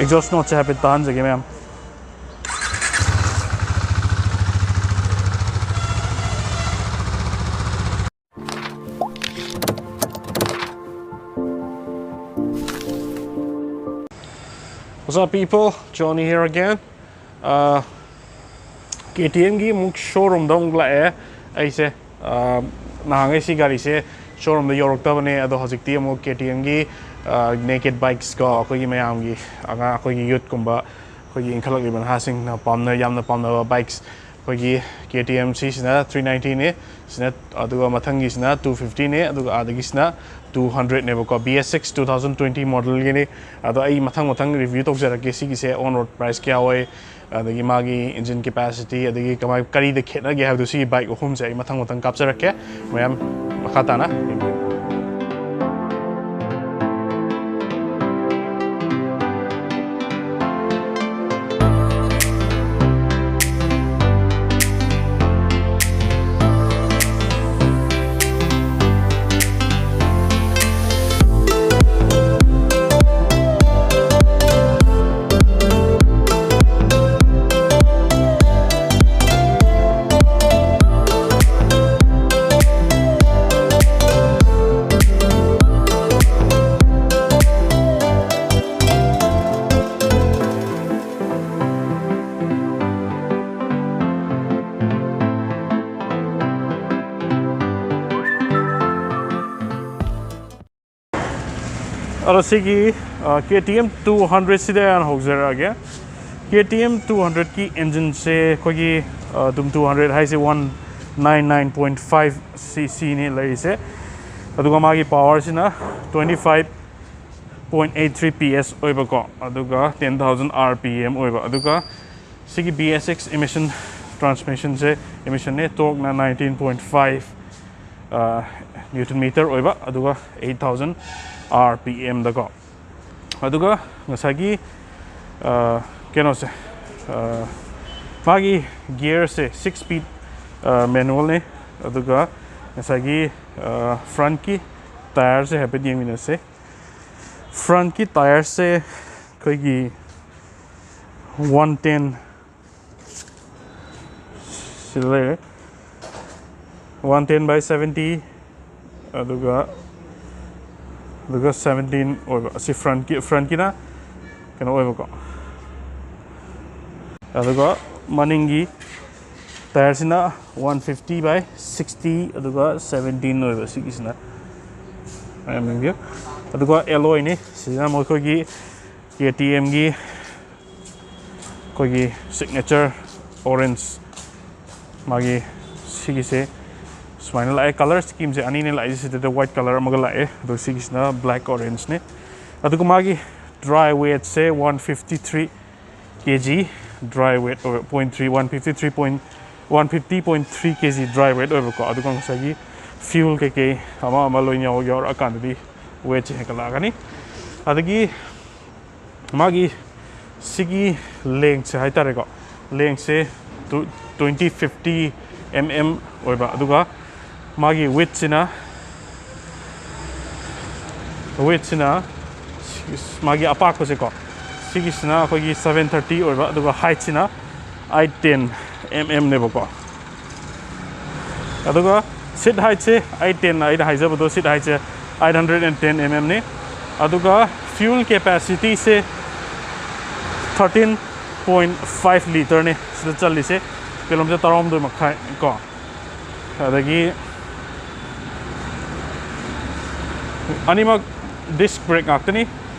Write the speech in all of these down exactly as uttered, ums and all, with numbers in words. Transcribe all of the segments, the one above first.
Exhaust note ꯁꯦ ꯍꯥꯏꯐꯦꯠ ꯇꯥꯍꯟꯖꯒꯦ ꯃꯌꯥꯝ꯫ What's up, people? Johnny here again. Uh, KTM ꯒꯤ ꯑꯃꯨꯛ showroom ꯗ ꯑꯃꯨꯛ ꯂꯥꯛꯑꯦ ꯑꯩꯁꯦ꯫ Uh, ꯅꯍꯥꯟꯈꯩ ꯁꯤ ꯒꯥꯔꯤꯁꯦ showroom ꯗ ꯌꯧꯔꯛꯇꯕꯅꯦ, ꯑꯗꯣ ꯍꯧꯖꯤꯛꯇꯤ ꯑꯃꯨꯛ KTM ꯒꯤ, uh, Naked Bikes ꯀꯣ, ꯑꯩꯈꯣꯏꯒꯤ ꯃꯌꯥꯝꯒꯤ, ꯑꯉꯥꯡ, ꯑꯩꯈꯣꯏꯒꯤ youth ꯀꯨꯝꯕ, ꯑꯩꯈꯣꯏꯒꯤ ꯏꯟꯈꯠꯂꯛꯂꯤꯕ ꯅꯍꯥꯁꯤꯡꯅ ꯄꯥꯝꯅ, ꯌꯥꯝꯅ ꯄꯥꯝꯅꯕ bikes, ꯑꯩꯈꯣꯏꯒꯤ KTM ꯁꯤꯁꯤꯅ three ninety ꯅꯦ, ꯁꯤꯅ, ꯑꯗꯨꯒ ꯃꯊꯪꯒꯤꯁꯤꯅ two fifty ꯅꯦ, ꯑꯗꯨꯒ ꯑꯥꯗꯒꯤꯁꯤꯅ two hundred ꯅꯦꯕꯀꯣ, BS six two thousand twenty model Guinea. ꯑꯗꯣ ꯑꯩ ꯃꯊꯪ ꯃꯊꯪ review ꯇꯧꯖꯔꯛꯀꯦ, ꯁꯤꯒꯤꯁꯦ on road price ꯀꯌꯥ ꯑꯣꯏ, ꯑꯗꯒꯤ ꯃꯥꯒꯤ engine capacity, ꯑꯗꯒꯤ ꯀꯃꯥꯏ, ꯀꯔꯤꯗ ꯈꯦꯠꯅꯒꯦ ꯍꯥꯏꯕꯗꯨ, ꯁꯤꯒꯤ bike ꯑꯍꯨꯝꯁꯦ ꯑꯩ ꯃꯊꯪ ꯃꯊꯪ ꯀꯥꯞꯆꯔꯛꯀꯦ꯫ ꯃꯌꯥꯝ ꯃꯈꯥ ꯇꯥꯅ ꯌꯦꯡꯕꯤꯌꯨ꯫ ꯑꯗꯣ ꯁꯤꯒꯤ, ꯑ, KTM two hundred ꯁꯤꯗ ꯍꯥꯟꯅ ꯍꯧꯖꯔꯛꯑꯒꯦ꯫ KTM two hundred ꯀꯤ engine ꯁꯦ ꯑꯩꯈꯣꯏꯒꯤ, ꯑ, ꯑꯗꯨꯝ two hundred ꯍꯥꯏꯁꯦ one nine nine point five cc ꯅꯤ ꯂꯩꯔꯤꯁꯦ꯫ ꯑꯗꯨꯒ ꯃꯥꯒꯤ power ꯁꯤꯅ twenty five point eight three PS ꯑꯣꯏꯕꯀꯣ, ꯑꯗꯨꯒ ten thousand RPM ꯑꯣꯏꯕ, ꯑꯗꯨꯒ ꯁꯤꯒꯤ BS six emission transmission ꯁꯦ, emission ꯅꯦ, torque ꯅ nineteen point five, ꯑ, newton meter ꯑꯣꯏꯕ, ꯑꯗꯨꯒ eight thousand RPM ꯗꯀꯣ꯫ ꯑꯗꯨꯒ ꯉꯁꯥꯏꯒꯤ, ꯑ, ꯀꯩꯅꯣꯁꯦ, ꯑ, ꯃꯥꯒꯤ gear ꯁꯦ six speed, ꯑ, manual ꯅꯦ꯫ ꯑꯗꯨꯒ ꯉꯁꯥꯏꯒꯤ, ꯑ, front ꯀꯤ tyre ꯁꯦ ꯍꯥꯏꯐꯦꯠ ꯌꯦꯡꯃꯤꯟꯅꯁꯦ꯫ Front ꯀꯤ tyre ꯁꯦ ꯑꯩꯈꯣꯏꯒꯤ ꯋꯥꯟ ꯇꯦꯟ ꯁꯤꯗ ꯂꯩꯔꯦ, ꯋꯥꯟ ꯇꯦꯟ ꯕꯥꯏ ꯁꯕꯦꯟꯇꯤ, ꯑꯗꯨꯒ ꯑꯗꯨꯒ ꯁꯕꯦꯟꯇꯤꯟ ꯑꯣꯏꯕ, ꯑꯁꯤ ꯐ꯭ꯔꯟꯀꯤ ꯐ꯭ꯔꯟꯀꯤꯅ ꯀꯩꯅꯣ ꯑꯣꯏꯕꯀꯣ꯫ ꯑꯗꯨꯒ ꯃꯅꯤꯡꯒꯤ ꯇꯥꯌꯔꯁꯤꯅ ꯋꯥꯟ ꯐꯤꯐꯇꯤ ꯕꯥꯏ ꯁꯤꯛꯁꯇꯤ, ꯑꯗꯨꯒ ꯁꯕꯦꯟꯇꯤꯟ ꯑꯣꯏꯕ ꯁꯤꯒꯤꯁꯤꯅ, ꯃꯌꯥꯝ ꯌꯦꯡꯕꯤꯌꯨ꯫ ꯑꯗꯨꯒ ꯑꯦꯂꯣꯏꯅꯤ, ꯁꯤꯁꯤꯅ ꯃꯈꯣꯏꯒꯤ ꯀꯦ ꯇꯤ ꯑꯦꯝꯒꯤ ꯑꯩꯈꯣꯏꯒꯤ ꯁꯤꯒꯅꯦꯆꯔ ꯑꯣꯔꯦꯟꯖ, ꯃꯥꯒꯤ ꯁꯤꯒꯤꯁꯦ ꯁꯨꯃꯥꯏꯅ ꯂꯥꯛꯑꯦ꯫ ꯀꯂꯔ ꯁ꯭ꯀꯤꯝꯁꯦ ꯑꯅꯤꯅꯦ ꯂꯥꯛꯏꯁꯦ, ꯁꯤꯗ ꯋꯥꯏꯠ ꯀꯂꯔ ꯑꯃꯒ ꯂꯥꯛꯑꯦ, ꯑꯗꯣ ꯁꯤꯒꯤꯁꯤꯅ ꯕ꯭ꯂꯦꯛ ꯑꯣꯔꯦꯟꯖꯅꯦ꯫ ꯑꯗꯨꯒ ꯃꯥꯒꯤ ꯗ꯭ꯔꯥꯏ ꯋꯦꯠꯁꯦ one fifty three K G, dry weight ꯑꯣꯏꯕ point three, one fifty three point one fifty point three K G dry weight ꯑꯣꯏꯕꯀꯣ꯫ ꯑꯗꯨꯒ ꯉꯁꯥꯏꯒꯤ ꯐ꯭ꯌꯨꯜ ꯀꯩꯀꯩ ꯑꯃ ꯑꯃ ꯂꯣꯏꯅ ꯌꯥꯎ- ꯌꯥꯎꯔꯛꯑꯀꯥꯟꯗꯗꯤ ꯋꯦꯠꯁꯦ ꯍꯦꯟꯒꯠꯂꯛꯑꯒꯅꯤ꯫ ꯑꯗꯒꯤ ꯃꯥꯒꯤ ꯁꯤꯒꯤ ꯂꯦꯡꯁꯦ ꯍꯥꯏꯇꯥꯔꯦꯀꯣ, ꯂꯦꯡꯁꯦ ꯇ꯭ꯋꯦꯟꯇꯤ ꯐꯤꯐꯇꯤ ꯑꯦꯝ ꯑꯦꯝ ꯑꯣꯏꯕ, ꯑꯗꯨꯒ ꯃꯥꯒꯤ ꯋꯤꯠꯁꯤꯅ ꯋꯤꯠꯁꯤꯅ ꯃꯥꯒꯤ ꯑꯄꯥꯛꯄꯁꯦꯀꯣ, ꯁꯤꯒꯤꯁꯤꯅ ꯑꯩꯈꯣꯏꯒꯤ ꯁꯕꯦꯟ ꯊꯥꯔꯇꯤ ꯑꯣꯏꯕ, ꯑꯗꯨꯒ ꯍꯥꯏꯠꯁꯤꯅ ꯑꯩꯠ ꯇꯦꯟ ꯑꯦꯝ ꯑꯦꯝꯅꯦꯕꯀꯣ꯫ ꯑꯗꯨꯒ ꯁꯤꯠ ꯍꯥꯏꯠꯁꯦ ꯑꯩꯠ ꯇꯦꯟ, ꯑꯩꯅ ꯍꯥꯏꯖꯕꯗꯣ ꯁꯤꯠ ꯍꯥꯏꯠꯁꯦ eight hundred and ten M ꯑꯦꯝꯅꯤ꯫ ꯑꯗꯨꯒ ꯐ꯭ꯌꯨꯜ ꯀꯦꯄꯥꯁꯤꯇꯤꯁꯦ ꯊꯥꯔꯇꯤꯟ ꯄꯣꯏꯟ ꯐꯥꯏꯚ ꯂꯤꯇꯔꯅꯦ ꯁꯤꯗ ꯆꯜꯂꯤꯁꯦ, ꯀꯤꯂꯣꯃꯤꯇꯔ ꯇꯔꯥꯍꯨꯝꯗꯣꯏ ꯃꯈꯥꯏ ꯀꯣ꯫ ꯑꯗꯒꯤ ꯑꯅꯤꯃꯛ ꯗꯤꯁꯛ ꯕ꯭ꯔꯦꯛ ꯉꯥꯛꯇꯅꯤ,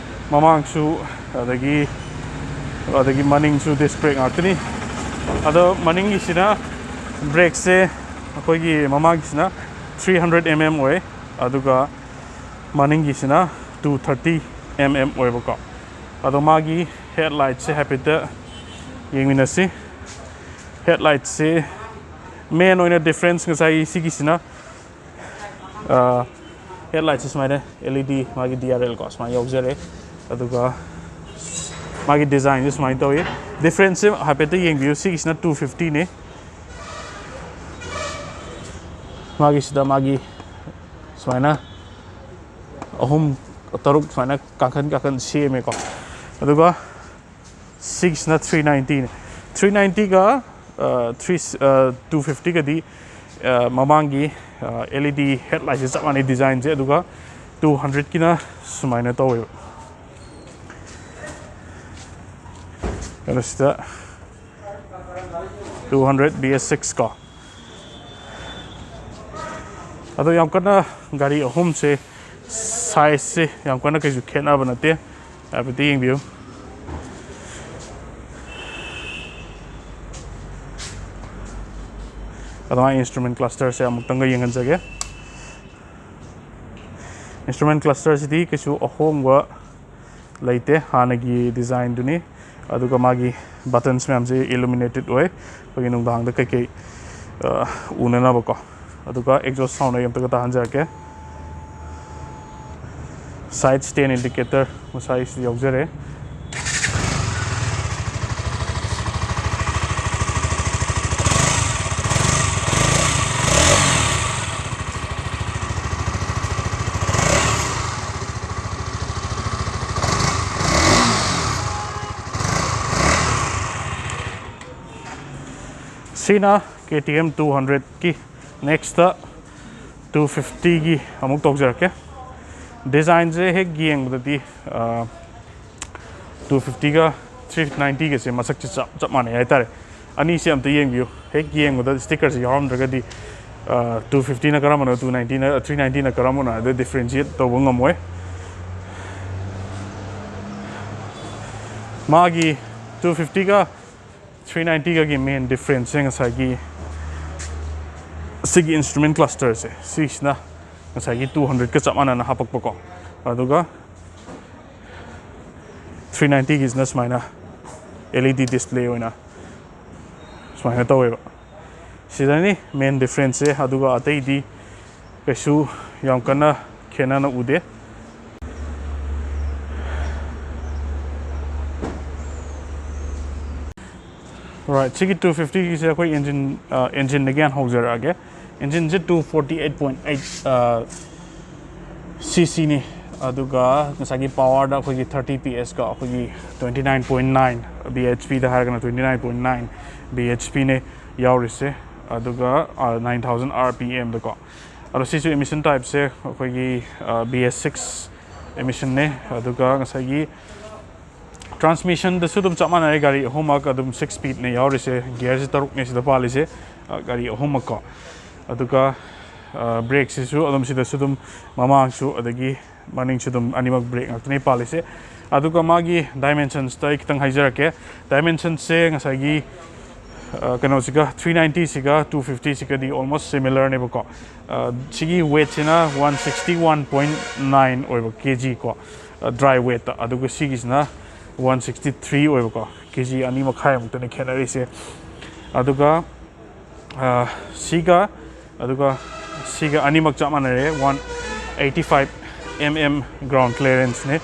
ꯃꯃꯥꯡꯁꯨ ꯑꯗꯒꯤ ꯑꯗꯒꯤ ꯃꯅꯤꯡꯁꯨ ꯗꯤꯁꯛ ꯕ꯭ꯔꯦꯛ ꯉꯥꯛꯇꯅꯤ꯫ ꯑꯗꯣ ꯃꯅꯤꯡꯒꯤꯁꯤꯅ ꯕ꯭ꯔꯦꯛꯁꯦ ꯑꯩꯈꯣꯏꯒꯤ ꯃꯃꯥꯡꯒꯤꯁꯤꯅ ꯊ꯭ꯔꯤ ꯍꯟꯗ꯭ꯔꯦꯠ ꯑꯦꯝ ꯑꯦꯝ ꯑꯣꯏ, ꯑꯗꯨꯒ ꯃꯅꯤꯡꯒꯤꯁꯤꯅ ꯇꯨ ꯊꯥꯔꯇꯤ ꯑꯦꯝ ꯑꯦꯝ ꯑꯣꯏꯕꯀꯣ꯫ ꯑꯗꯣ ꯃꯥꯒꯤ ꯍꯦꯠꯂꯥꯏꯠꯁꯦ ꯍꯥꯏꯐꯦꯠꯇ ꯌꯦꯡꯃꯤꯟꯅꯁꯤ꯫ ꯍꯦꯠꯂꯥꯏꯠꯁꯦ ꯃꯦꯟ ꯑꯣꯏꯅ ꯗꯤꯐ꯭ꯔꯦꯟꯁ ꯉꯁꯥꯏ ꯁꯤꯒꯤꯁꯤꯅ ꯍꯦꯠꯂꯥꯏꯠꯁꯦ ꯁꯨꯃꯥꯏꯅ ꯑꯦꯜ ꯏ ꯗꯤ ꯃꯥꯒꯤ ꯗꯤ ꯑꯥꯔ ꯑꯦꯜ ꯀꯣ ꯁꯨꯃꯥꯏꯅ ꯌꯥꯎꯖꯔꯦ꯫ ꯑꯗꯨꯒ ꯃꯥꯒꯤ ꯗꯤꯖꯥꯏꯟꯁꯦ ꯁꯨꯃꯥꯏꯅ ꯇꯧꯏ꯫ ꯗꯤꯐ꯭ꯔꯦꯟꯁꯁꯦ ꯍꯥꯏꯐꯦꯠꯇ ꯌꯦꯡꯕꯤꯌꯨ꯫ ꯁꯤꯒꯤꯁꯤꯅ ꯇꯨ ꯐꯤꯐꯇꯤꯅꯤ, ꯃꯥꯒꯤꯁꯤꯗ ꯃꯥꯒꯤ ꯁꯨꯃꯥꯏꯅ ꯑꯍꯨꯝ ꯇꯔꯨꯛ ꯁꯨꯃꯥꯏꯅ ꯀꯥꯡꯈꯟ ꯀꯥꯡꯈꯟ ꯁꯦꯝꯃꯦꯀꯣ꯫ ꯑꯗꯨꯒ ꯁꯤꯒꯤꯁꯤꯅ ꯊ꯭ꯔꯤ ꯅꯥꯏꯟꯇꯤꯅꯤ꯫ ꯊ꯭ꯔꯤ ꯅꯥꯏꯟꯇꯤꯒ ꯊ꯭ꯔꯤ ꯇꯨ ꯐꯤꯐꯇꯤꯒꯗꯤ ꯃꯃꯥꯡꯒꯤ ꯑꯦꯜ ꯏ ꯗꯤ ꯍꯦꯠꯂꯥꯏꯠꯁꯦ ꯆꯞ ꯃꯥꯟꯅꯩ ꯗꯤꯖꯥꯏꯟꯁꯦ꯫ ꯑꯗꯨꯒ ꯇꯨ ꯍꯟꯗ꯭ꯔꯦꯠꯀꯤꯅ ꯁꯨꯃꯥꯏꯅ ꯇꯧꯋꯦꯕ꯫ ꯀꯩꯅꯣꯁꯤꯗ ꯇꯨ ꯍꯟꯗ꯭ꯔꯦꯠ ꯕꯤ ꯑꯦꯁ ꯁꯤꯛꯁ ꯀꯣ꯫ ꯑꯗꯣ ꯌꯥꯝ ꯀꯟꯅ ꯒꯥꯔꯤ ꯑꯍꯨꯝꯁꯦ ꯁꯥꯏꯖꯁꯦ ꯌꯥꯝ ꯀꯟꯅ ꯀꯩꯁꯨ ꯈꯦꯠꯅꯕ ꯅꯠꯇꯦ꯫ ꯍꯥꯏꯐꯦꯠꯇ ꯌꯦꯡꯕꯤꯌꯨ꯫ ꯑꯗꯨꯃꯥꯏꯅ ꯏꯟꯁꯇ꯭ꯔꯨꯃꯦꯟ ꯀ꯭ꯂꯁꯇꯔꯁꯦ ꯑꯃꯨꯛꯇꯪꯒ ꯌꯦꯡꯍꯟꯖꯒꯦ꯫ ꯏꯟꯁꯇ꯭ꯔꯨꯃꯦꯟ ꯀ꯭ꯂꯁꯇꯔꯁꯤꯗꯤ ꯀꯩꯁꯨ ꯑꯍꯣꯡꯕ ꯂꯩꯇꯦ, ꯍꯥꯟꯅꯒꯤ ꯗꯤꯖꯥꯏꯟꯗꯨꯅꯤ꯫ ꯑꯗꯨꯒ ꯃꯥꯒꯤ ꯕꯇꯟꯁ ꯃꯌꯥꯝꯁꯦ ꯏꯂꯨꯃꯤꯅꯦꯇꯦꯠ ꯑꯣꯏ, ꯑꯩꯈꯣꯏꯒꯤ ꯅꯨꯡꯗꯥꯡꯗ ꯀꯩꯀꯩ ꯎꯅꯅꯕꯀꯣ꯫ ꯑꯗꯨꯒ ꯑꯦꯛꯖꯣꯁ ꯁꯥꯎꯟ ꯑꯩ ꯑꯝꯇꯒ ꯇꯥꯍꯟꯖꯔꯛꯀꯦ꯫ ꯁꯥꯏꯠ ꯁ꯭ꯇꯦꯟ ꯏꯟꯗꯤꯀꯦꯇꯔ ꯃꯁꯥꯒꯤꯁꯤꯗ ꯌꯥꯎꯖꯔꯦ꯫ ꯁꯤꯅ ꯀꯦ ꯇꯤ ꯑꯦꯝ ꯇꯨ ꯍꯟꯗ꯭ꯔꯦꯠꯀꯤ꯫ ꯅꯦꯛꯁꯇ ꯇꯨ ꯐꯤꯐꯇꯤꯒꯤ ꯑꯃꯨꯛ ꯇꯧꯖꯔꯛꯀꯦ꯫ ꯗꯤꯖꯥꯏꯟꯁꯦ ꯍꯦꯛ ꯌꯦꯡꯕꯗꯗꯤ ꯇꯨ ꯐꯤꯐꯇꯤꯒ ꯊ꯭ꯔꯤ ꯅꯥꯏꯟꯇꯤꯒꯁꯦ ꯃꯁꯛꯁꯦ ꯆꯞ ꯆꯞ ꯃꯥꯟꯅꯩ ꯍꯥꯏꯇꯥꯔꯦ꯫ ꯑꯅꯤꯁꯦ ꯑꯝꯇ ꯌꯦꯡꯕꯤꯌꯨ꯫ ꯍꯦꯛ ꯌꯦꯡꯕꯗ ꯁ꯭ꯇꯤꯀꯔꯁꯦ ꯌꯥꯎꯔꯝꯗ꯭ꯔꯒꯗꯤ ꯇꯨ ꯐꯤꯐꯇꯤꯅ ꯀꯔꯝꯕꯅꯣ, ꯇꯨ ꯅꯥꯏꯟꯇꯤꯅ, ꯊ꯭ꯔꯤ ꯅꯥꯏꯟꯇꯤꯅ ꯀꯔꯝꯕꯅꯣ ꯍꯥꯏꯕꯗꯣ ꯗꯤꯐ꯭ꯔꯦꯟꯁꯤꯌꯦꯠ ꯇꯧꯕ ꯉꯝꯃꯣꯏ꯫ ꯃꯥꯒꯤ ꯇꯨ ꯐꯤꯐꯇꯤꯒ ꯊ꯭ꯔꯤ ꯅꯥꯏꯟꯇꯤꯒꯒꯤ ꯃꯦꯟ ꯗꯤꯐ꯭ꯔꯦꯟꯁꯁꯦ ꯉꯁꯥꯏꯒꯤ ꯁꯤꯒꯤ ꯏꯟꯁꯇ꯭ꯔꯨꯃꯦꯟ ꯀ꯭ꯂꯁꯇꯔꯁꯦ, ꯁꯤꯁꯤꯅ ꯉꯁꯥꯏꯒꯤ ꯇꯨ ꯍꯟꯗ꯭ꯔꯦꯠꯀ ꯆꯞ ꯃꯥꯟꯅꯅ ꯍꯥꯄꯛꯄꯀꯣ꯫ ꯑꯗꯨꯒ ꯊ꯭ꯔꯤ ꯅꯥꯏꯟꯇꯤꯒꯤꯁꯤꯅ ꯁꯨꯃꯥꯏꯅ ꯑꯦꯜ ꯏ ꯗꯤ ꯗꯤꯁꯄ꯭ꯂꯦ ꯑꯣꯏꯅ ꯁꯨꯃꯥꯏꯅ ꯇꯧꯋꯦꯕ꯫ ꯁꯤꯗꯅꯤ ꯃꯦꯟ ꯗꯤꯐ꯭ꯔꯦꯟꯁꯁꯦ, ꯑꯗꯨꯒ ꯑꯇꯩꯗꯤ ꯀꯩꯁꯨ ꯌꯥꯝ ꯀꯟꯅ ꯈꯦꯠꯅꯅ ꯎꯗꯦ꯫ ꯔꯥꯏꯠ, ꯁꯤꯒꯤ ꯇꯨ ꯐꯤꯐꯇꯤꯒꯤꯁꯦ ꯑꯩꯈꯣꯏ ꯏꯟꯖꯤꯟ, ꯑ, ꯏꯟꯖꯤꯟꯗꯒꯤ ꯍꯥꯟꯅ ꯍꯧꯖꯔꯛꯑꯒꯦ꯫ ꯏꯟꯖꯤꯟꯁꯦ two forty eight point eight, uh, C ꯁꯤꯅꯤ꯫ ꯑꯗꯨꯒ ꯉꯁꯥꯏꯒꯤ ꯄꯋꯥꯔꯗ ꯑꯩꯈꯣꯏꯒꯤ ꯊꯥꯔꯇꯤ ꯄꯤ ꯑꯦꯁꯀ ꯑꯩꯈꯣꯏꯒꯤ twenty nine point nine, B H ꯄꯤꯗ ꯍꯥꯏꯔꯒꯅ twenty nine point nine B H ꯄꯤꯅꯦ ꯌꯥꯎꯔꯤꯁꯦ꯫ ꯑꯗꯨꯒ ꯅꯥꯏꯟ ꯊꯥꯎꯖꯟ ꯑꯥꯔ ꯄꯤ ꯑꯦꯝꯗꯀꯣ꯫ ꯑꯗꯣ ꯁꯤꯁꯨ ꯏꯃꯤꯁꯟ ꯇꯥꯏꯞꯁꯦ ꯑꯩꯈꯣꯏꯒꯤ ꯕꯤ ꯑꯦꯁ ꯁꯤꯛꯁ ꯏꯃꯤꯁꯟꯅꯦ꯫ ꯑꯗꯨꯒ ꯉꯁꯥꯏꯒꯤ ꯇ꯭ꯔꯥꯟꯁꯃꯤꯁꯟꯗꯁꯨ ꯑꯗꯨꯝ ꯆꯞ ꯃꯥꯟꯅꯔꯦ, ꯒꯥꯔꯤ ꯑꯍꯨꯝꯃꯛ ꯑꯗꯨꯝ ꯁꯤꯛꯁ ꯁ꯭ꯄꯤꯗꯅꯦ ꯌꯥꯎꯔꯤꯁꯦ꯫ ꯒꯤꯌꯔꯁꯦ ꯇꯔꯨꯛꯅꯦ ꯁꯤꯗ ꯄꯥꯜꯂꯤꯁꯦ, ꯒꯥꯔꯤ ꯑꯍꯨꯝꯃꯛꯀꯣ꯫ ꯑꯗꯨꯒ ꯕ꯭ꯔꯦꯛꯁꯤꯁꯨ ꯑꯗꯨꯝ ꯁꯤꯗꯁꯨ ꯑꯗꯨꯝ ꯃꯃꯥꯡꯁꯨ ꯑꯗꯒꯤ ꯃꯅꯤꯡꯁꯨ ꯑꯗꯨꯝ ꯑꯅꯤꯃꯛ ꯕ꯭ꯔꯦꯛ ꯉꯥꯛꯇꯅꯦ ꯄꯥꯜꯂꯤꯁꯦ꯫ ꯑꯗꯨꯒ ꯃꯥꯒꯤ ꯗꯥꯏꯃꯦꯟꯁꯟꯁꯇ ꯑꯩ ꯈꯤꯇꯪ ꯍꯥꯏꯖꯔꯛꯀꯦ꯫ ꯗꯥꯏꯃꯦꯟꯁꯟꯁꯦ ꯉꯁꯥꯏꯒꯤ ꯀꯩꯅꯣꯁꯤꯒ, ꯊ꯭ꯔꯤ ꯅꯥꯏꯟꯇꯤꯁꯤꯒ ꯇꯨ ꯐꯤꯐꯇꯤꯁꯤꯒꯗꯤ ꯑꯣꯜꯃꯣꯁ ꯁꯤꯃꯤꯂꯔꯅꯦꯕꯀꯣ꯫ ꯁꯤꯒꯤ ꯋꯦꯠꯁꯤꯅ one sixty one point nine ꯑꯣꯏꯕ, ꯀꯦ ꯖꯤ ꯀꯣ, ꯗ꯭ꯔꯥꯏ ꯋꯦꯠꯇ꯫ ꯑꯗꯨꯒ ꯁꯤꯒꯤꯁꯤꯅ ꯋꯥꯟ ꯁꯤꯛꯁꯇꯤ ꯊ꯭ꯔꯤ ꯑꯣꯏꯕꯀꯣ꯫ ꯀꯦ ꯖꯤ ꯑꯅꯤ ꯃꯈꯥꯏꯃꯨꯛꯇꯅꯤ ꯈꯦꯠꯅꯔꯤꯁꯦ꯫ ꯑꯗꯨꯒ ꯁꯤꯒ ꯑꯗꯨꯒ ꯁꯤꯒ ꯑꯅꯤꯃꯛ ꯆꯞ ꯃꯥꯟꯅꯔꯦ, one eighty five M M ground ꯀ꯭ꯂꯤꯌꯔꯦꯟꯁꯅꯦ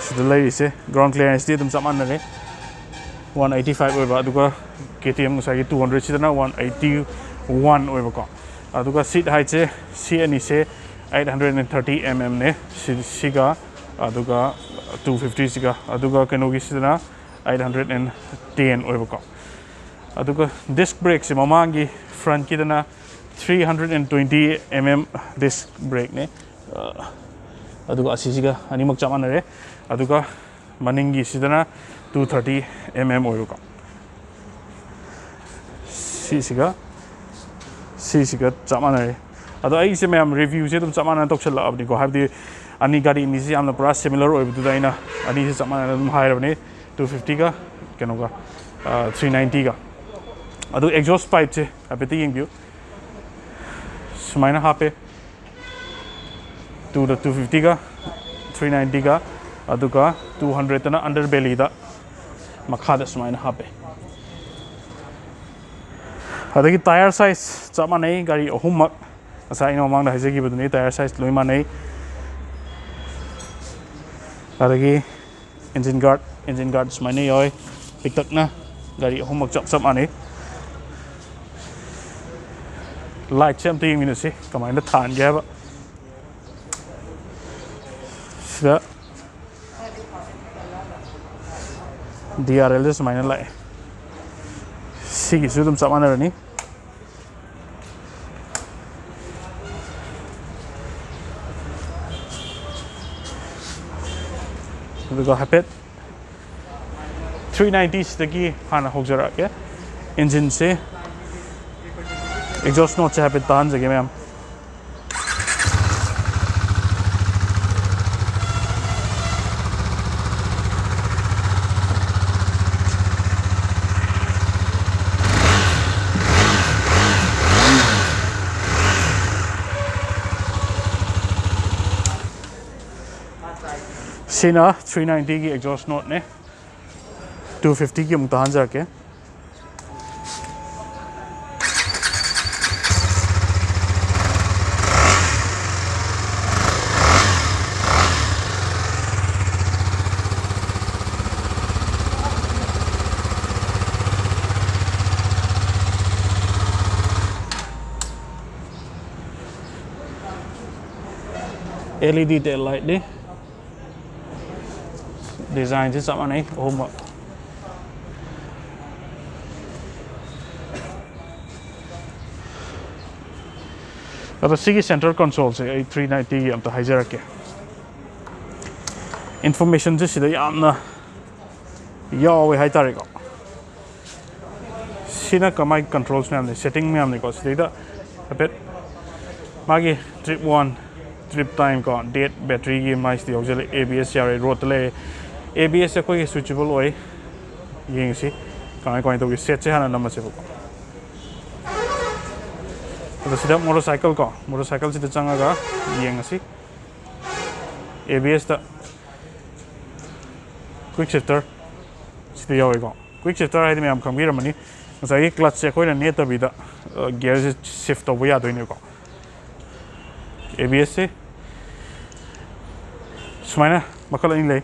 ꯁꯤꯗ ꯂꯩꯔꯤꯁꯦ꯫ ꯒ꯭ꯔꯥꯎꯟ ꯀ꯭ꯂꯤꯌꯔꯦꯟꯁꯇꯤ ꯑꯗꯨꯝ ꯆꯞ ꯃꯥꯟꯅꯔꯦ, ꯋꯥꯟ ꯑꯩꯠꯇꯤ ꯐꯥꯏꯚ ꯑꯣꯏꯕ꯫ ꯑꯗꯨꯒ ꯀꯦ ꯇꯤ ꯑꯦꯝ ꯉꯁꯥꯏꯒꯤ ꯇꯨ ꯍꯟꯗ꯭ꯔꯦꯠꯁꯤꯗꯅ ꯋꯥꯟ ꯑꯩꯠꯇꯤ ꯋꯥꯟ ꯑꯣꯏꯕꯀꯣ꯫ ꯑꯗꯨꯒ ꯁꯤꯠ ꯍꯥꯏꯠꯁꯦ ꯁꯤ ꯑꯅꯤꯁꯦ eight hundred and thirty M ꯑꯦꯝꯅꯦ ꯁꯤꯒ, ꯑꯗꯨꯒ ꯇꯨ ꯐꯤꯐꯇꯤꯁꯤꯒ꯫ ꯑꯗꯨꯒ ꯀꯩꯅꯣꯒꯤꯁꯤꯗꯅ ꯑꯩꯠ ꯍꯟꯗ꯭ꯔꯦꯠ ꯑꯦꯟ ꯇꯦꯟ ꯑꯣꯏꯕꯀꯣ꯫ ꯑꯗꯨꯒ ꯗꯤꯁꯛ ꯕ꯭ꯔꯦꯛꯁꯦ ꯃꯃꯥꯡꯒꯤ ꯐ꯭ꯔꯟꯠꯀꯤꯗꯅ three hundred and twenty M M disc ꯕ꯭ꯔꯦꯛꯅꯦ꯫ ꯑꯗꯨꯒ ꯑꯁꯤꯁꯤꯒ ꯑꯅꯤꯃꯛ ꯆꯞ ꯃꯥꯟꯅꯔꯦ꯫ ꯑꯗꯨꯒ ꯃꯅꯤꯡꯒꯤꯁꯤꯗꯅ ꯇꯨ ꯊꯥꯔꯇꯤ ꯑꯦꯝ ꯑꯦꯝ ꯑꯣꯏꯕꯀꯣ꯫ ꯁꯤꯁꯤꯒ ꯁꯤꯁꯤꯒ ꯆꯞ ꯃꯥꯟꯅꯔꯦ꯫ ꯑꯗꯣ ꯑꯩꯁꯦ ꯃꯌꯥꯝ ꯔꯤꯚ꯭ꯌꯨꯁꯦ ꯑꯗꯨꯝ ꯆꯞ ꯃꯥꯟꯅꯅ ꯇꯧꯁꯜꯂꯛꯑꯕꯅꯤꯀꯣ, ꯍꯥꯏꯕꯗꯤ ꯑꯅꯤ, ꯒꯥꯔꯤ ꯑꯅꯤꯁꯤ ꯌꯥꯝꯅ ꯄꯨꯔꯥ ꯁꯤꯃꯤꯂꯔ ꯑꯣꯏꯕꯗꯨꯗ ꯑꯩꯅ ꯑꯅꯤꯁꯤ ꯆꯞ ꯃꯥꯟꯅꯅ ꯑꯗꯨꯝ ꯍꯥꯏꯔꯕꯅꯤ꯫ ꯇꯨ ꯐꯤꯐꯇꯤꯒ ꯀꯩꯅꯣꯒ, ꯊ꯭ꯔꯤ ꯅꯥꯏꯟꯇꯤꯒ꯫ ꯑꯗꯨ ꯑꯦꯛꯖꯣꯁ ꯄꯥꯏꯞꯁꯦ ꯍꯥꯏꯐꯦꯠꯇ ꯌꯦꯡꯕꯤꯌꯨ꯫ ꯁꯨꯃꯥꯏꯅ ꯍꯥꯞꯄꯦ, ꯇꯨꯗ ꯇꯨ ꯐꯤꯐꯇꯤꯒ, ꯊ꯭ꯔꯤ ꯅꯥꯏꯟꯇꯤꯒ꯫ ꯑꯗꯨꯒ ꯇꯨ ꯍꯟꯗ꯭ꯔꯦꯠꯇꯅ ꯑꯟꯗꯔ ꯕꯦꯂꯤꯗ ꯃꯈꯥꯗ ꯁꯨꯃꯥꯏꯅ ꯍꯥꯞꯄꯦ꯫ ꯑꯗꯒꯤ ꯇꯥꯌꯔ ꯁꯥꯏꯖ ꯆꯞ ꯃꯥꯟꯅꯩ, ꯒꯥꯔꯤ ꯑꯍꯨꯝꯃꯛ ꯉꯁꯥꯏ ꯑꯩꯅ ꯃꯃꯥꯡꯗ ꯍꯥꯏꯖꯈꯤꯕꯗꯨꯅꯤ, ꯇꯥꯌꯔ ꯁꯥꯏꯖ ꯂꯣꯏ ꯃꯥꯟꯅꯩ꯫ ꯑꯗꯒꯤ ꯏꯟꯖꯤꯟ ꯒꯥꯔꯗ, ꯏꯟꯖꯤꯟ ꯒꯥꯔꯗ ꯁꯨꯃꯥꯏꯅ ꯌꯥꯎꯋꯤ, ꯄꯤꯛꯇꯛꯅ꯫ ꯒꯥꯔꯤ ꯑꯍꯨꯝꯃꯛ ꯆꯞ ꯆꯞ ꯃꯥꯟꯅꯩ꯫ ꯂꯥꯏꯠꯁꯦ ꯑꯝꯇ ꯌꯦꯡꯃꯤꯟꯅꯁꯤ ꯀꯃꯥꯏꯅ ꯊꯥꯟꯒꯦ ꯍꯥꯏꯕ꯫ ꯗꯤ ꯑꯥꯔ ꯑꯦꯜꯗ ꯁꯨꯃꯥꯏꯅ ꯂꯥꯛꯑꯦ꯫ ꯁꯤꯒꯤꯁꯨ ꯑꯗꯨꯝ ꯆꯞ ꯃꯥꯟꯅꯔꯅꯤ꯫ ꯑꯗꯨꯒ ꯍꯥꯏꯐꯦꯠ ꯊ꯭ꯔꯤ ꯅꯥꯏꯟꯇꯤꯁꯤꯗꯒꯤ ꯍꯥꯟꯅ ꯍꯧꯖꯔꯛꯑꯒꯦ꯫ ꯏꯟꯖꯤꯟꯁꯦ, ꯑꯦꯛꯖꯣꯁ ꯅꯣꯠꯁꯦ ꯍꯥꯏꯐꯦꯠ ꯇꯥꯍꯟꯖꯒꯦ ꯃꯌꯥꯝ꯫ ꯁꯤꯅ ꯊ꯭ꯔꯤ ꯅꯥꯏꯟꯇꯤꯒꯤ ꯑꯦꯛꯖꯣꯁ ꯅꯣꯠꯅꯦ꯫ ꯇꯨ ꯐꯤꯐꯇꯤꯒꯤ ꯑꯃꯨꯛ ꯇꯥꯍꯟꯖꯔꯛꯀꯦ꯫ ꯑꯦꯜ ꯏ ꯗꯤ ꯇꯦꯜ ꯂꯥꯏꯠꯅꯤ꯫ ꯗꯤꯖꯥꯏꯟꯁꯦ ꯆꯞ ꯃꯥꯟꯅꯩ ꯑꯍꯨꯝꯃꯛ꯫ ꯑꯗꯣ ꯁꯤꯒꯤ ꯁꯦꯟꯇꯔ ꯀꯣꯟꯁꯣꯜꯁꯦ ꯑꯩ ꯊ꯭ꯔꯤ ꯅꯥꯏꯟꯇꯤꯒꯤ ꯑꯝꯇ ꯍꯥꯏꯖꯔꯛꯀꯦ꯫ ꯏꯟꯐꯣꯔꯃꯦꯁꯟꯁꯦ ꯁꯤꯗ ꯌꯥꯝꯅ ꯌꯥꯎꯋꯦ ꯍꯥꯏꯇꯥꯔꯦꯀꯣ꯫ ꯁꯤꯅ ꯀꯃꯥꯏ ꯀꯟꯇ꯭ꯔꯣꯜꯁ ꯃꯌꯥꯝꯅꯤ, ꯁꯦꯇꯤꯡ ꯃꯌꯥꯝꯅꯤꯀꯣ꯫ ꯁꯤꯗꯩꯗ ꯍꯥꯏꯐꯦꯠ ꯃꯥꯒꯤ ꯇ꯭ꯔꯤꯞ ꯋꯥꯟ, ꯇ꯭ꯔꯤꯞ ꯇꯥꯏꯝ ꯀꯣ, ꯗꯦꯠ, ꯕꯦꯇ꯭ꯔꯤꯒꯤ ꯃꯥꯏꯁꯤꯗ ꯌꯥꯎꯖꯜꯂꯦ꯫ ꯑꯦ ꯕꯤ ꯑꯦꯁ ꯌꯥꯎꯔꯦ, ꯔꯣꯗꯇ ꯂꯩꯔꯦ꯫ ꯑꯦ ꯕꯤ ꯑꯦꯁꯁꯦ ꯑꯩꯈꯣꯏꯒꯤ ꯁ꯭ꯋꯤꯆꯦꯕꯜ ꯑꯣꯏ꯫ ꯌꯦꯡꯁꯤ ꯀꯃꯥꯏ ꯀꯃꯥꯏꯅ ꯇꯧꯒꯦ꯫ ꯁꯦꯠꯁꯦ ꯍꯥꯟꯅ ꯅꯝꯃꯁꯦꯕꯀꯣ꯫ ꯑꯗꯣ ꯁꯤꯗ ꯃꯣꯇꯣꯔꯁꯥꯏꯀꯜ ꯀꯣ, ꯃꯣꯇꯣꯔꯁꯥꯏꯀꯜꯁꯤꯗ ꯆꯪꯉꯒ ꯌꯦꯡꯉꯁꯤ꯫ ꯑꯦ ꯕꯤ ꯑꯦꯁꯇ ꯀ꯭ꯋꯤꯛ ꯁꯤꯐꯇꯔ ꯁꯤꯗ ꯌꯥꯎꯋꯦꯀꯣ꯫ ꯀ꯭ꯋꯤꯛ ꯁꯤꯐꯇꯔ ꯍꯥꯏꯗꯤ ꯃꯌꯥꯝ ꯈꯪꯕꯤꯔꯝꯃꯅꯤ, ꯉꯁꯥꯏꯒꯤ ꯀ꯭ꯂꯠꯁꯁꯦ ꯑꯩꯈꯣꯏꯅ ꯅꯦꯠꯇꯕꯤꯗ ꯒꯤꯌꯔꯁꯦ ꯁꯤꯐ ꯇꯧꯕ ꯌꯥꯗꯣꯏꯅꯦꯀꯣ꯫ ꯑꯦ ꯕꯤ ꯑꯦꯁꯁꯦ ꯁꯨꯃꯥꯏꯅ ꯃꯈꯜ ꯑꯅꯤ ꯂꯩ꯫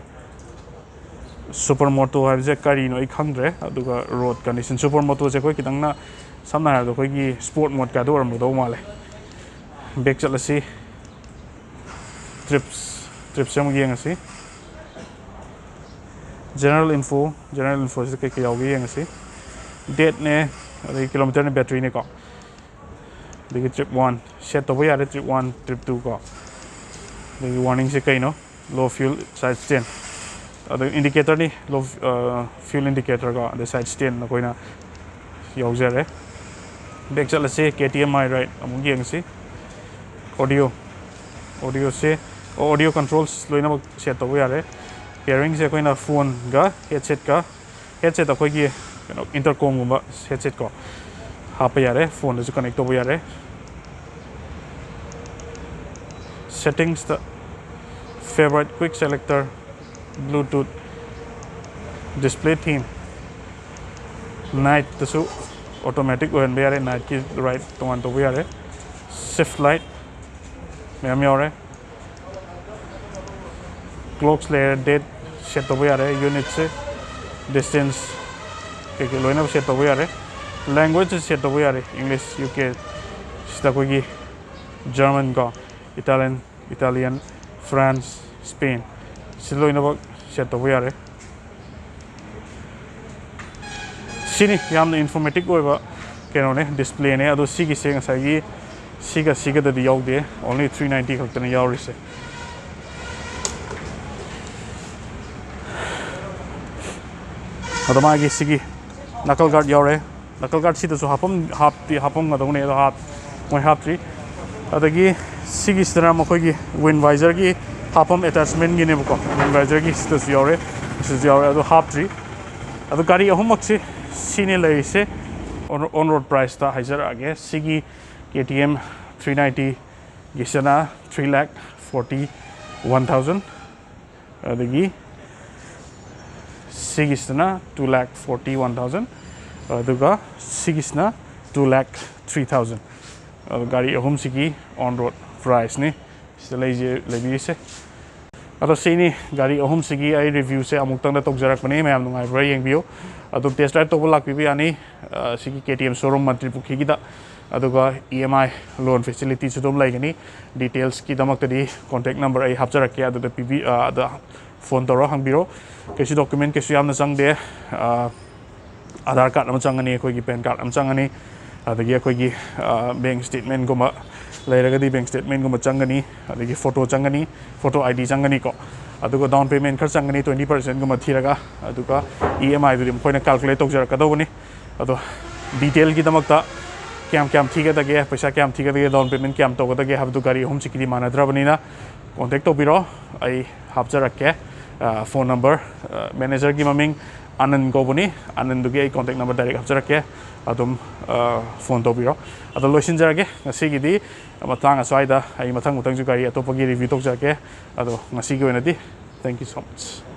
ꯁꯨꯄꯔ ꯃꯣꯇꯣ ꯍꯥꯏꯕꯁꯦ ꯀꯔꯤꯅꯣ ꯑꯩ ꯈꯪꯗ꯭ꯔꯦ꯫ ꯑꯗꯨꯒ ꯔꯣꯗ ꯀꯟꯗꯤꯁꯟ, ꯁꯨꯄꯔ ꯃꯣꯇꯣꯁꯦ ꯑꯩꯈꯣꯏ ꯈꯤꯇꯪꯅ, ꯁꯝꯅ ꯍꯥꯏꯔꯕꯗ ꯑꯩꯈꯣꯏꯒꯤ ꯁ꯭ꯄꯣꯔꯠ ꯃꯣꯗꯀ ꯑꯗꯨ ꯑꯣꯏꯔꯝꯒꯗꯧꯕ ꯃꯥꯜꯂꯦ꯫ ꯕꯦꯛ ꯆꯠꯂꯁꯤ꯫ ꯇ꯭ꯔꯤꯞꯁ, ꯇ꯭ꯔꯤꯞꯁꯦ ꯑꯃꯨꯛ ꯌꯦꯡꯉꯁꯤ꯫ General info, general infoꯁꯤꯗ ꯀꯩ ꯀꯩ ꯌꯥꯎꯒꯦ ꯌꯦꯡꯉꯁꯤ꯫ Dateꯅꯦ, ꯑꯗꯒꯤ kilometreꯅꯦ, batteryꯅꯦꯀꯣ꯫ ꯑꯗꯒꯤ trip one set ꯇꯧꯕ ꯌꯥꯔꯦ, trip one, trip two ꯀꯣ꯫ ꯑꯗꯒꯤ warningꯁꯦ ꯀꯩꯅꯣ? Low fuel, side stand꯫ ꯑꯗꯒꯤ indicatorꯅꯤ, low fuel indicator ꯀꯣ, ꯑꯗꯩ side stand ꯑꯩꯈꯣꯏꯅ ꯌꯥꯎꯖꯔꯦ꯫ Back ꯆꯠꯂꯁꯤ, KTM My Ride ꯑꯃꯨꯛ ꯌꯦꯡꯉꯁꯤ꯫ Audio, audioꯁꯦ, audio controls ꯂꯣꯏꯅꯃꯛ set ꯇꯧꯕ ꯌꯥꯔꯦ꯫ Pairingꯁꯦ ꯑꯩꯈꯣꯏꯅ phoneꯒ headsetꯀ, headset ꯑꯩꯈꯣꯏꯒꯤ ꯀꯩꯅꯣ intercomꯒꯨꯝꯕ headset ꯀꯣ ꯍꯥꯞꯄ ꯌꯥꯔꯦ, phoneꯗꯁꯨ connect ꯇꯧꯕ ꯌꯥꯔꯦ꯫ Settingsꯇ favorite, quick selector, Bluetooth, display theme, nightꯇꯁꯨ automatic ꯑꯣꯏꯍꯟꯕ ꯌꯥꯔꯦ, nightꯀꯤ ride ꯇꯣꯉꯥꯟ ꯇꯧꯕ ꯌꯥꯔꯦ꯫ Shift light ꯃꯌꯥꯝ ꯌꯥꯎꯔꯦ꯫ Clocks ꯂꯩꯔꯦ, date set ꯇꯧꯕ ꯌꯥꯔꯦ, unitꯁꯦ, distance ꯀꯩꯀꯩ ꯂꯣꯏꯅꯃꯛ set ꯇꯧꯕ ꯌꯥꯔꯦ꯫ Languageꯁꯦ set ꯇꯧꯕ ꯌꯥꯔꯦ, English, UK, ꯁꯤꯗ ꯑꯩꯈꯣꯏꯒꯤ German ꯀꯣ, Italian, Italian, France, Spain, ꯁꯤ ꯂꯣꯏꯅꯃꯛ set ꯇꯧꯕ ꯌꯥꯔꯦ꯫ ꯁꯤꯅꯤ ꯌꯥꯝꯅ informative ꯑꯣꯏꯕ ꯀꯩꯅꯣꯅꯦ, displayꯅꯦ꯫ ꯑꯗꯣ ꯁꯤꯒꯤꯁꯦ ꯉꯁꯥꯏꯒꯤ ꯁꯤꯒ ꯁꯤꯒꯗꯗꯤ ꯌꯥꯎꯗꯦ, only three ninety ꯈꯛꯇꯅ ꯌꯥꯎꯔꯤꯁꯦ꯫ ꯑꯗꯣ ꯃꯥꯒꯤ ꯁꯤꯒꯤ knuckle guard ꯌꯥꯎꯔꯦ꯫ Knuckle guard ꯁꯤꯗꯁꯨ ꯍꯥꯞꯐꯝ, ꯍꯥꯞꯇꯤ ꯍꯥꯞꯐꯝꯒꯗꯧꯅꯦ, ꯑꯗꯣ ꯍꯥꯞ-, ꯃꯣꯏ ꯍꯥꯞꯇ꯭ꯔꯤ꯫ ꯑꯗꯒꯤ ꯁꯤꯒꯤꯁꯤꯗꯅ ꯃꯈꯣꯏꯒꯤ wind visorꯒꯤ ꯍꯥꯞꯐꯝ attachmentꯒꯤꯅꯦꯕꯀꯣ, wind visorꯒꯤ ꯁꯤꯗꯁꯨ ꯌꯥꯎꯔꯦ, ꯁꯤꯗꯁꯨ ꯌꯥꯎꯔꯦ, ꯑꯗꯣ ꯍꯥꯞꯇ꯭ꯔꯤ꯫ ꯑꯗꯣ ꯒꯥꯔꯤ ꯑꯍꯨꯝꯃꯛꯁꯤ ꯁꯤꯅꯦ ꯂꯩꯔꯤꯁꯦ on, on road priceꯇ ꯍꯥꯏꯖꯔꯛꯑꯒꯦ꯫ ꯁꯤꯒꯤ KTM three ninetyꯒꯤꯁꯤꯅ three lakh forty one thousand, ꯑꯗꯒꯤ ꯁꯤꯒꯤꯁꯤꯅ two lakh forty one thousand, ꯑꯗꯨꯒ ꯁꯤꯒꯤꯁꯤꯅ two lakh three thousand꯫ ꯑꯗꯣ ꯒꯥꯔꯤ ꯑꯍꯨꯝꯁꯤꯒꯤ on road priceꯅꯤ꯫ ꯁꯤꯗ ꯂꯩꯖꯦ-, ꯂꯩꯕꯤꯔꯤꯁꯦ꯫ ꯑꯗꯣ ꯁꯤꯅꯤ ꯒꯥꯔꯤ ꯑꯍꯨꯝꯁꯤꯒꯤ ꯑꯩ reviewꯁꯦ ꯑꯃꯨꯛꯇꯪꯗ ꯇꯧꯖꯔꯛꯄꯅꯤ, ꯃꯌꯥꯝ ꯅꯨꯡꯉꯥꯏꯕ꯭ꯔꯥ ꯌꯦꯡꯕꯤꯌꯨ꯫ ꯑꯗꯨꯝ test drive ꯇꯧꯕ ꯂꯥꯛꯄꯤꯕ ꯌꯥꯅꯤ꯫ ꯑ, ꯁꯤꯒꯤ KTM showroom ꯃꯟꯇ꯭ꯔꯤ ꯄꯨꯈ꯭ꯔꯤꯒꯤꯗ꯫ ꯑꯗꯨꯒ EMI loan facilityꯁꯨ ꯑꯗꯨꯝ ꯂꯩꯒꯅꯤ꯫ Detailsꯀꯤꯗꯃꯛꯇꯗꯤ contact number ꯑꯩ ꯍꯥꯞꯆꯔꯛꯀꯦ, ꯑꯗꯨꯗ ꯄꯤꯕꯤ-, ꯑ, ꯑꯗ ꯐꯣꯟ ꯇꯧꯔ ꯍꯪꯕꯤꯔꯣ꯫ ꯀꯩꯁꯨ document ꯀꯩꯁꯨ ꯌꯥꯝꯅ ꯆꯪꯗꯦ꯫ ꯑꯥ, ꯑꯥꯙꯥꯔ ꯀꯥꯔꯗ ꯑꯃ ꯆꯪꯒꯅꯤ, ꯑꯩꯈꯣꯏꯒꯤ ꯄꯦꯟ ꯀꯥꯔꯗ ꯑꯃ ꯆꯪꯒꯅꯤ, ꯑꯗꯒꯤ ꯑꯩꯈꯣꯏꯒꯤ, ꯑꯥ, ꯕꯦꯡ ꯁ꯭ꯇꯦꯠꯃꯦꯟꯒꯨꯝꯕ ꯂꯩꯔꯒꯗꯤ ꯕꯦꯡ ꯁ꯭ꯇꯦꯠꯃꯦꯟꯒꯨꯝꯕ ꯆꯪꯒꯅꯤ, ꯑꯗꯒꯤ ꯐꯣꯇꯣ ꯆꯪꯒꯅꯤ, ꯐꯣꯇꯣ ꯑꯥꯏ ꯗꯤ ꯆꯪꯒꯅꯤꯀꯣ꯫ ꯑꯗꯨꯒ ꯗꯥꯎꯟ ꯄꯦꯃꯦꯟ ꯈꯔ ꯆꯪꯒꯅꯤ, ꯇ꯭ꯋꯦꯟꯇꯤ ꯄꯥꯔꯁꯦꯟꯒꯨꯝꯕ ꯊꯤꯔꯒ, ꯑꯗꯨꯒ ꯏ ꯑꯦꯝ ꯑꯥꯏꯗꯨꯗꯤ ꯃꯈꯣꯏꯅ ꯀꯥꯜꯀꯨꯂꯦꯠ ꯇꯧꯖꯔꯛꯀꯗꯧꯕꯅꯤ꯫ ꯑꯗꯣ ꯗꯤꯇꯦꯜꯒꯤꯗꯃꯛꯇ ꯀꯌꯥꯝ ꯀꯌꯥꯝ ꯊꯤꯒꯗꯒꯦ, ꯄꯩꯁꯥ ꯀꯌꯥꯝ ꯊꯤꯒꯗꯒꯦ, ꯗꯥꯎꯟ ꯄꯦꯃꯦꯟ ꯀꯌꯥꯝ ꯇꯧꯒꯗꯒꯦ ꯍꯥꯏꯕꯗꯨ ꯒꯥꯔꯤ ꯑꯍꯨꯝꯁꯤꯒꯤꯗꯤ ꯃꯥꯟꯅꯗ꯭ꯔꯕꯅꯤꯅ ꯀꯣꯟꯇꯦꯛ ꯇꯧꯕꯤꯔꯣ꯫ ꯑꯩ ꯍꯥꯞꯆꯔꯛꯀꯦ꯫ ꯑ, ꯐꯣꯟ ꯅꯝꯕꯔ, ꯑ, ꯃꯦꯅꯦꯖꯔꯒꯤ ꯃꯃꯤꯡ ꯑꯅꯟ ꯀꯧꯕꯅꯤ꯫ ꯑꯅꯟꯗꯨꯒꯤ ꯑꯩ ꯀꯣꯟꯇꯦꯛ ꯅꯝꯕꯔ ꯗꯥꯏꯔꯦꯛ ꯍꯥꯞꯆꯔꯛꯀꯦ꯫ ꯑꯗꯨꯝ, ꯑ, ꯐꯣꯟ ꯇꯧꯕꯤꯔꯣ꯫ ꯑꯗꯣ ꯂꯣꯏꯁꯤꯟꯖꯔꯒꯦ꯫ ꯉꯁꯤꯒꯤꯗꯤ ꯃꯇꯥꯡ ꯑꯁ꯭ꯋꯥꯏꯗ꯫ ꯑꯩ ꯃꯊꯪ ꯃꯊꯪꯁꯨ ꯒꯥꯔꯤ ꯑꯇꯣꯞꯄꯒꯤ ꯔꯤꯚ꯭ꯌꯨ ꯇꯧꯖꯔꯛꯀꯦ꯫ ꯑꯗꯣ ꯉꯁꯤꯒꯤ ꯑꯣꯏꯅꯗꯤ thank you so much꯫